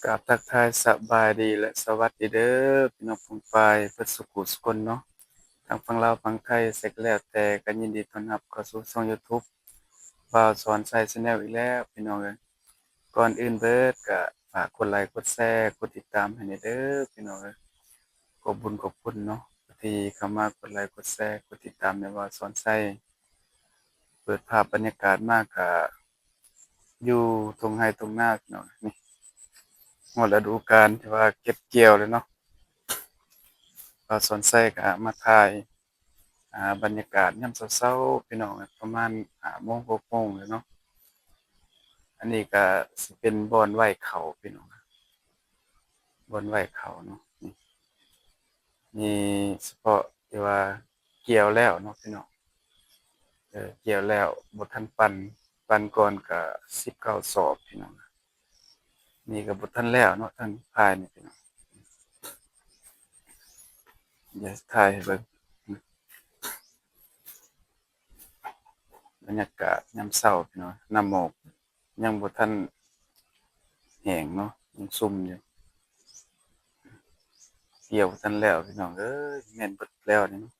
ກາບທັກທາຍສະບາຍດີ ແລະ ສະຫວັດດີເດີ ພີ່ນ້ອງປົງປາຍເບິດສູ່ຜູ້ສູ່ຄົນເນາະ ທັງຝັ່ງລາວຝັ່ງໄທ ໃສກໍແລ້ວແຕ່ ກໍຍິນດີຕ້ອນຮັບເຂົ້າສູ່ຊ່ອງຢູທູບ ບ່າວສອນໄຊ Channel ອີກແລ້ວ ພີ່ນ້ອງເອີຍ. ກ່ອນອື່ນເບີດກໍຝາກກົດໄລ ກົດແຊ ກົດຕິດຕາມໃຫ້ແດ່ເດີ ພີ່ນ້ອງເອີຍ. ຂອບບຸນຂອບຄຸນເນາະ ທີ່ເຂົ້າມາກົດໄລ ກົດແຊ ກົດຕິດຕາມໃນບ່າວສອນໄຊ. ເປີດພາບບັນຍາກາດມາກະຢູ່ທົ່ງໄຮ່ທົ່ງນາເນາະ ນີ້ ຮອດລະດູການທີ່ວ່າເກັບກ່ຽວແລ້ວເນາະ. ບ່າວສອນໄຊກະມາຖ່າຍ ອ່າ ບັນຍາກາດຍາມເຊົ້າໆ ພີ່ນ້ອງ ປະມານຫ້າໂມງ ຫົກໂມງແລ້ວເນາະ. ອັນນີ້ກະຊິເປັນບ່ອນໄວ້ເຂົ້າ ພີ່ນ້ອງ ບ່ອນໄວ້ເຂົ້າເນາະ. ນີ້ ນີ້ສະເພາະທີ່ວ່າກ່ຽວແລ້ວເນາະ ພີ່ນ້ອງ ເອີ ກ່ຽວແລ້ວ ບໍ່ທັນປັ່ນ ປັ່ນກ່ອນກະສິບເກົ້າສອບ ພີ່ນ້ອງ. ນີ້ກໍບໍ່ທັນແລ້ວເນາະ ທາງພາຍນີ້ ພີ່ນ້ອງ ດຽວຖ່າຍໃຫ້ເບິ່ງ ບັນຍາກາດຍາມເຊົ້າ ພີ່ນ້ອງ ນ້ຳໝອກຍັງບໍ່ທັນແຫ້ງເນາະ ຍັງຊຸ່ມຢູ່. ກ່ຽວບໍ່ທັນແລ້ວ ພີ່ນ້ອງເອີຍ ແມ່ນເບິດແລ້ວນີ້ເນາະ.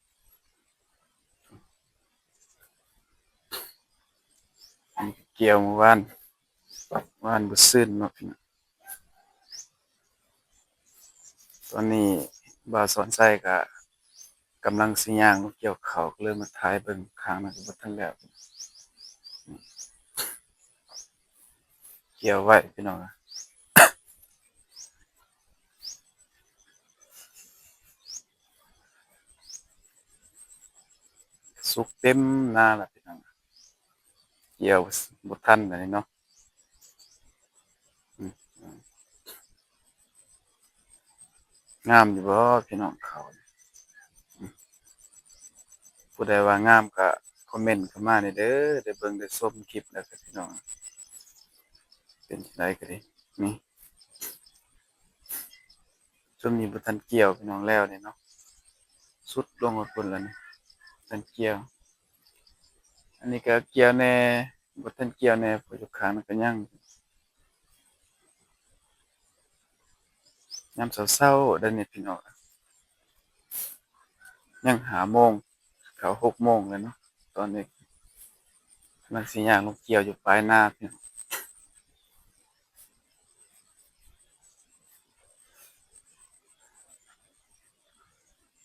ອັນນີ້ກ່ຽວມື້ວານ ວານບໍ່ຊືນເນາະ ພີ່ນ້ອງ. ຕອນນີ້ບ່າວສອນໄຊກະກຳລັງຊິຍ່າງລົງກ່ຽວເຂົ້າ ກໍເລີຍມາຖ່າຍເບິ່ງຂ້າງນັ້ນ ກໍບໍ່ທັນແລ້ວ ກ່ຽວໄວ້ ພີ່ນ້ອງ ສຸກເຕັມນາລະ ພີ່ນ້ອງ ກ່ຽວບໍ່ທັນແລ້ວນີ້ເນາະ. ງາມຢູ່ບໍ່ພີ່ນ້ອງເຂົ້າ? ຜູ້ໃດວ່າງາມກໍຄອມເມັນເຂົ້າມາແດ່ເດີ ໄດ້ເບິ່ງໄດ້ຊົມຄລິບແລ້ວກໍ ພີ່ນ້ອງ ເປັນຈັ່ງໃດກໍດີ. ນີ້ ຊຸມນີ້ບໍ່ທັນກ່ຽວ ພີ່ນ້ອງ ແລ້ວນີ້ເນາະ ສຸດລົງຮອດພຸ້ນແລ້ວນີ້ ບໍ່ທັນກ່ຽວ. ອັນນີ້ກໍກ່ຽວແດ່ ບໍ່ທັນກ່ຽວແດ່ ຜູ້ຢູ່ຂ້າງນັ້ນກໍຍັງ ຍາມເຊົ້າໆ ໄດ້ນີ້ ພີ່ນ້ອງ ຍັງຫ້າໂມງ ເຂົ້າຫົກໂມງແລ້ວເນາະ. ຕອນນີ້ກຳລັງຊິຍ່າງລົງກ່ຽວຢູ່ປາຍນາ ພີ່ນ້ອງ.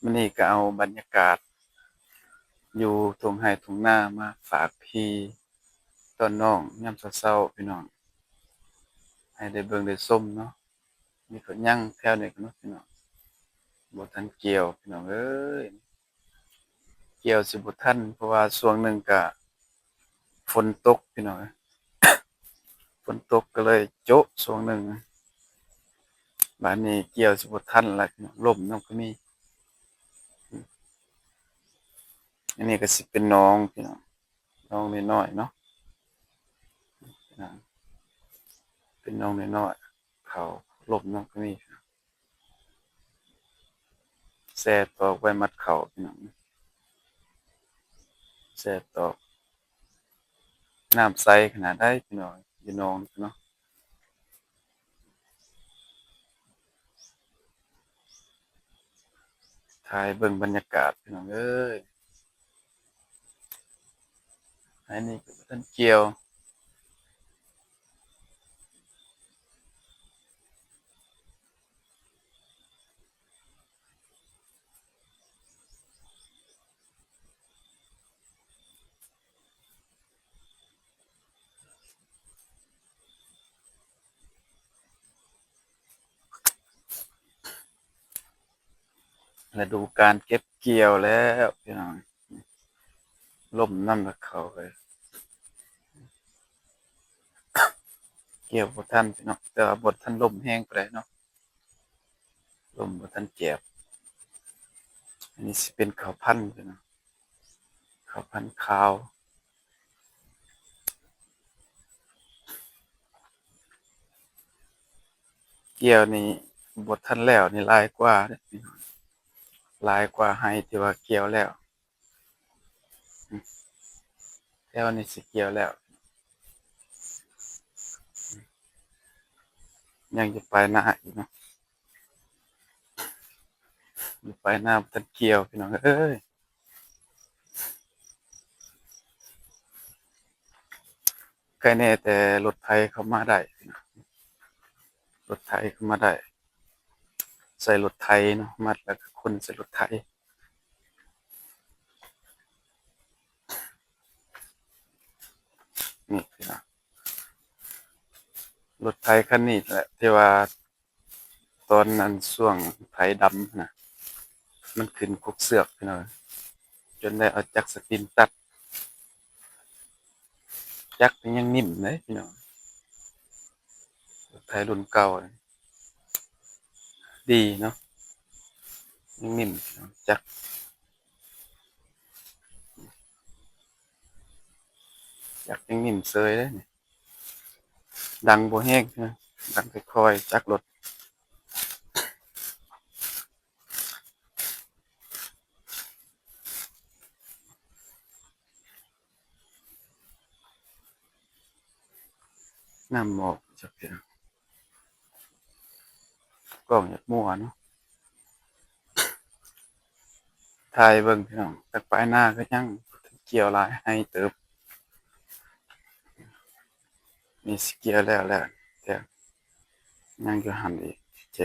ມື້ນີ້ກໍເອົາບັນຍາກາດຢູ່ທົ່ງໄຮ່ທົ່ງນາມາຝາກພີ່ ຕອນນ້ອງຍາມເຊົ້າໆ ພີ່ນ້ອງ ໃຫ້ໄດ້ເບິ່ງໄດ້ຊົມເນາະ. ນີ້ກໍຍັງແຖວນີ້ກໍເນາະ ພີ່ນ້ອງ ບໍ່ທັນກ່ຽວ ພີ່ນ້ອງເອີຍ. ກ່ຽວຊິບໍ່ທັນ ເພາະວ່າຊ່ວງໜຶ່ງກະຝົນຕົກ ພີ່ນ້ອງເອີຍ ຝົນຕົກກໍເລີຍໂຈະຊ່ວງໜຶ່ງ. ບາດນີ້ກ່ຽວຊິບໍ່ທັນລະ ພີ່ນ້ອງ ລົມນຳກໍມີ. ອັນນີ້ກໍຊິເປັນໜອງ ພີ່ນ້ອງ ໜອງນ້ອຍໆເນາະ ເປັນໜອງນ້ອຍໆ ເຂົ້າລົມນຳກໍມີ. ແຊ່ຕອກໄວ້ມັດເຂົ້າ ພີ່ນ້ອງ ແຊ່ຕອກ ນ້ຳໃສຂະໜາດໃດ ພີ່ນ້ອງ ຢູ່ໜອງເນາະ. ຖ່າຍເບິ່ງບັນຍາກາດ ພີ່ນ້ອງເອີຍ. ໄຮ່ນີ້ກໍບໍ່ທັນກ່ຽວ ລະດູການເກັບກ່ຽວແລ້ວ ພີ່ນ້ອງ. ລົມນຳລະເຂົ້າໄປ ກ່ຽວບໍ່ທັນ ພີ່ນ້ອງ ແຕ່ວ່າບໍ່ທັນລົມແຮງປານໃດເນາະ ລົມບໍ່ທັນແຈບ. ອັນນີ້ຊິເປັນເຂົ້າພັນ ພີ່ນ້ອງ ເຂົ້າພັນຂາວ. ກ່ຽວນີ້ບໍ່ທັນແລ້ວນີ້ຫຼາຍກວ່າເດ້ ພີ່ນ້ອງ ຫຼາຍກວ່າໄຮ່ທີ່ວ່າກ່ຽວແລ້ວ. ແຖວນີ້ຊິກ່ຽວແລ້ວ. ຍັງຢູ່ປາຍນາອີກເນາະ ຢູ່ປາຍນາບໍ່ທັນກ່ຽວ ພີ່ນ້ອງເອີຍ. ໃກ້ແນ່ແຕ່ລົດໄຖເຂົ້າມາໄດ້ ລົດໄຖເຂົ້າມາໄດ້ ໃສ່ລົດໄຖເນາະ ມັດແລ້ວກໍຂົນໃສ່ລົດໄຖ. ນີ້ພີ່ນ້ອງ ລົດໄຖຄັນນີ້ແຫຼະ ທີ່ວ່າຕອນນັ້ນຊ່ວງໄຖດຳນະ ມັນຂຶ້ນກົກເຊືອກພີ່ນ້ອງ ຈົນໄດ້ເອົາຈັກສະຕິນຕັດ. ຈັກນີ້ຍັງໜິ່ມເດ້ພີ່ນ້ອງ ລົດໄຖລຸ້ນເກົ່າ ດີເນາະ ຍັງໜິ່ມ ຈັກ ຈັກຍັງໜິ່ມເຊີຍເດ້ນີ້ ດັງບໍ່ແຮງນະ ດັງຄ່ອຍໆ ຈັກລົດ. ນ້ຳໝອກຈັກເທື່ອ ກ້ອງຢາກມົວເນາະ ຖ່າຍເບິ່ງພີ່ນ້ອງ ແຕ່ປາຍນາກໍຍັງກ່ຽວຫຼາຍໄຮ່ເຕີບ. ນີ້ຊິກ່ຽວແລ້ວແລ້ວ ແຕ່ຍັງຢູ່ຫັ້ນອີກແຈ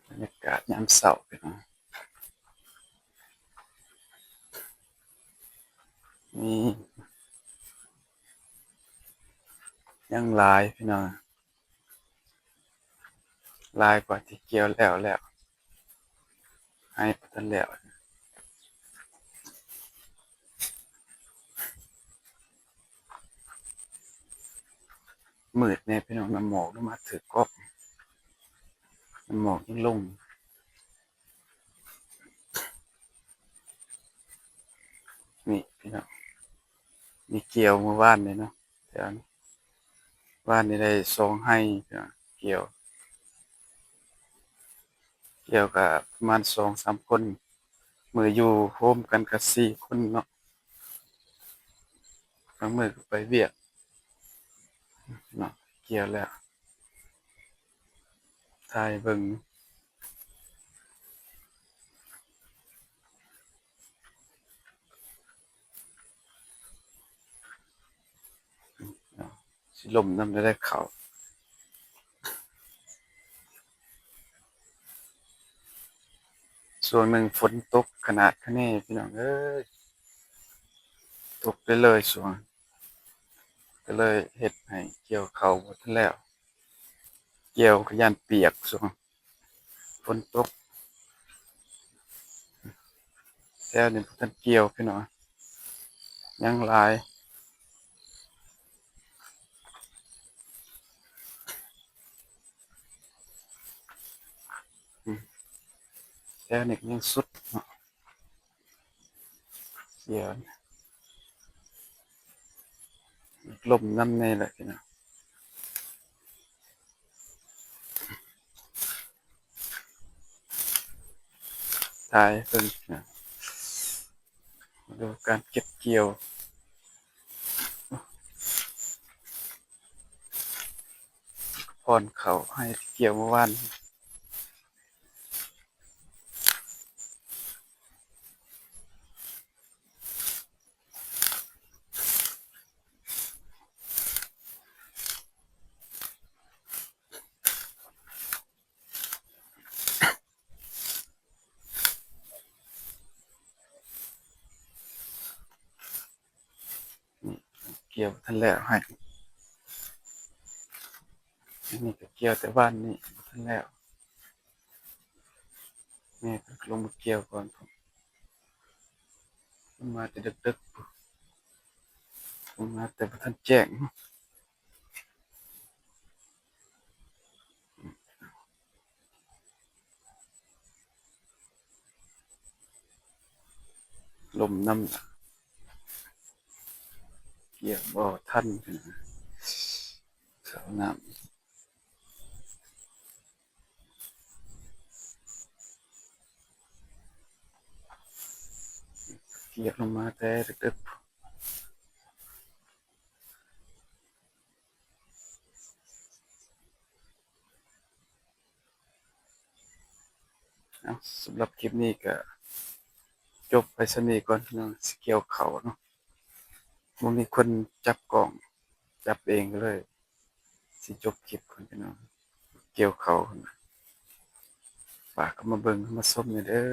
ບັນຍາກາດຍາມເຊົ້າພີ່ນ້ອງ ນີ້ຍັງຫຼາຍພີ່ນ້ອງ ຫຼາຍກວ່າທີ່ກ່ຽວແລ້ວແລ້ວ ໄຮ່ບໍ່ທັນແລ້ວ. ມືດແດ່ພີ່ນ້ອງ ນ້ຳໝອກລົງມາຖືກກ້ອງ ນ້ຳໝອກຍັງລົງ. ນີ້ພີ່ນ້ອງ ນີ້ກ່ຽວມື້ວານນີ້ເນາະ ແຖວນີ້ ວານນີ້ໄດ້ສອງໄຮ່ພີ່ນ້ອງ ກ່ຽວ ກ່ຽວກະປະມານສອງສາມຄົນ ມື້ຢູ່ໂຮມກັນກະສີ່ຄົນເນາະ ບາງມື້ກໍໄປວຽກເນາະ. ກ່ຽວແລ້ວ ຖ່າຍເບິ່ງ ຊິລົມນຳໄດ້ເຂົ້າ ຊ່ວງໜຶ່ງຝົນຕົກຂະໜາດຂະແໜ່ ພີ່ນ້ອງເອີຍ ຕົກໄປເລີຍຊ່ວງ ກໍເລີຍເຮັດໃຫ້ກ່ຽວເຂົ້າບໍ່ທັນແລ້ວ ກ່ຽວກໍຢ້ານປຽກຊ່ວງຝົນຕົກ ແຖວນີ້ບໍ່ທັນກ່ຽວພີ່ນ້ອງ ຍັງຫຼາຍ ແຖວນີ້ກໍຍັງສຸດເນາະ ກ່ຽວ ລົມນຳແດ່ແຫຼະພີ່ນ້ອງ ຖ່າຍເບິ່ງ ມາດູການເກັບກ່ຽວ ຜ່ອນເຂົ້າໄຮ່ທີ່ກ່ຽວເມື່ອວານ. ນີ້ ກ່ຽວບໍ່ທັນແລ້ວໄຮ່ ອັນນີ້ກໍກ່ຽວແຕ່ວານນີ້ບໍ່ທັນແລ້ວ ແມ່ເພິ່ນກໍລົງມາກ່ຽວກ່ອນ ເພິ່ນມາແຕ່ດຶກໆ ເພິ່ນມາແຕ່ບໍ່ທັນແຈ້ງ. ລົມນຳ ກ່ຽວບໍ່ທັນ ເຂົ້ານ້ຳ ກ່ຽວລົງມາແຕ່ດຶກໆ. ເອົາ ສຳລັບຄລິບນີ້ກໍຈົບໄປສ່ຳນີ້ກ່ອນເນາະ ຊິກ່ຽວເຂົ້າເນາະ ບໍ່ມີຄົນຈັບກ້ອງ ຈັບເອງ ກໍເລີຍຊິຈົບຄລິບກ່ອນພີ່ນ້ອງ ກ່ຽວເຂົ້າ ຝາກເຂົ້າມາເບິ່ງເຂົ້າມາຊົມແດ່ເດີ.